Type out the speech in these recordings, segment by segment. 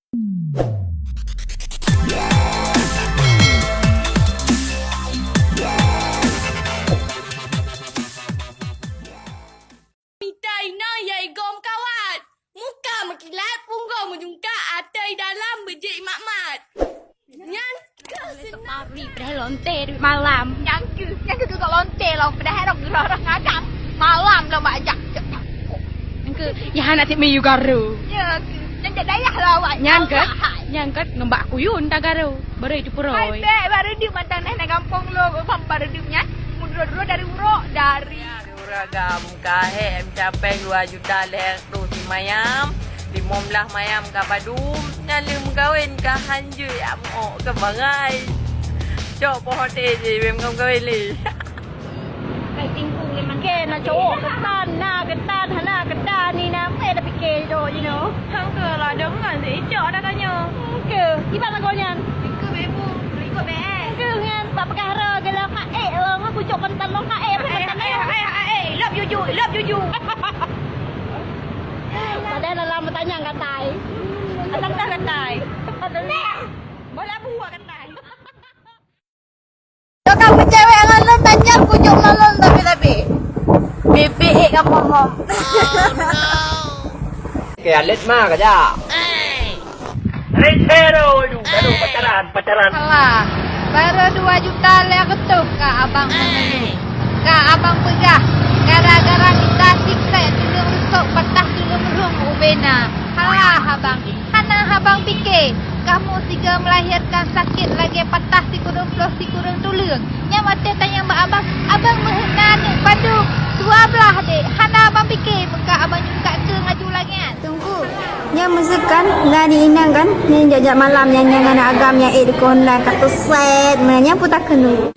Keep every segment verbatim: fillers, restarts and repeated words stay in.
Mita inong ya igom kawat. Muka meukilat, punggong meujungkak, ateueh dalam beujeuet mat-mat. Nyan keuh seunang. Pari padahai lonte duit malam. Nyang keuh, nyang keuh keu lonte lom padahai rot geurah-rah ngadang. Malam lom bak jak. Nyang keuh, ya hana tiep miyup garu. Ya keuh, nyan jak dayah lah awak. Nyan keuh, nyan keuh ngon bak kuyun tagaru. Barui tu puroi. Hai bek, baru di mantang neh na gampong lo, bang baru di nyan. Mudro-dro dari urok, dari Uragam ka hék meucapée dua juta lhée reutôh simayam, limong blaih mayam ka padum, nyan lheueh meukawen ka hanjeuet jak meuok keu bangai. Cok poh teh jih, bèk meukawen lé. Kena cowok keutan, na keutan, hana keutan ni na, meu'en tapike cowok jinoe. Hangka lah deungon si Icok dah tanya. Ke, iban lagoe nyan. Ke bebu, ikut B S. Ke nyan, bak peugah roh, geulong ka ék, lom, kucok keutan lom ka ék, apa keutan lom? Love you, you, love you, you. Padahai dalam beutanyong katai. Atam tah katai. Bola buah katai. Tokang meucewek ngon lôn tanyong kujok ngon lôn tapi-tapi. Bibik ék ka mom-mom. Oke, alet ma kaja. Red Hero, aduh, aduh, pacaran, pacaran. Alah, baru dua juta lhée reutôh ka abang meungeut. Ka abang peugah, gara-gara mita siksa tuleueng rusok patah tuleueng rhueng ubena. Halah abang, hana abang pike, kamoe sigoe meulahirkan sakét lagée patah sikureueng ploh sikureueng tuleueng. Nyan watée tanyong bak abang, abang meuheuet na aneuk padum, dua blaih dek, hana abang pike, meuka abang nyungkak keu ngaju lagée nyan. Teungku, nyan meuseukan, na di inong kan, nyan jak-jak malam, nyan, nyan aneuk agam, nyan ék dikon dan ka teusét, meunan nyan puta keuneuk.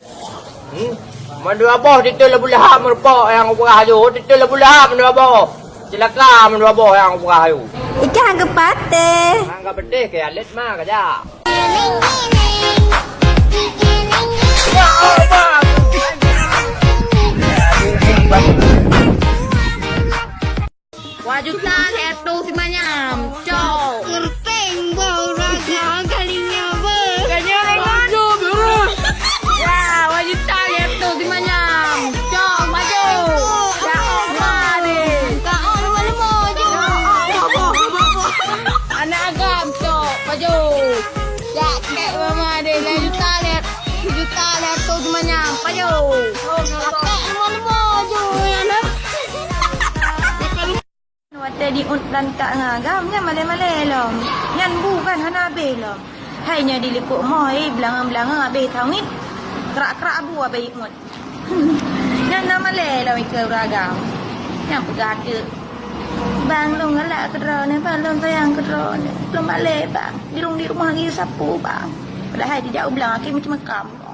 Hmm? Mandua boh titeuh Abu Lahab meureumpok nyang ubrah aju. Titeuh Abu Lahab mandua boh. Cilaka mandua boh nyang ubrah aju. Ikan hana geupatéh. Hana geupatéh ke alet ma kaja. Dua juta lhée reutôh simanyam, cok. Keureuteng bau raga kalinya beuh. Kanya raga beuh. Wah, dua juta lhée reutôh simanyam, cok, maju. Ya Allah deh. Ka on leumo-leumo je. Aneuk agam, cok, maju. Jak kek mama deh, lhée juta lhée, juta lhée reutôh simanyam, maju. Kek leumo-leumo je, aneuk. Watée di uet dan tak ngon agam, nyan malée-malée lom. Nyan bu kan hana habéh lom. Hai nyoe di likot moh, eh, beulangong-beulangong habéh tawit. Krak-krak bu habéh uet. Nyan na malée lom ikeue ureueng agam. Nyan peugah ateuk, "Bang, lôn galak keu droeneuh, bang, lôn sayang keu droeneuh. Lôn malée, bang. Di rumoh lagi sapeue, bang." Padahai di jak u blang, akhé macam-macam.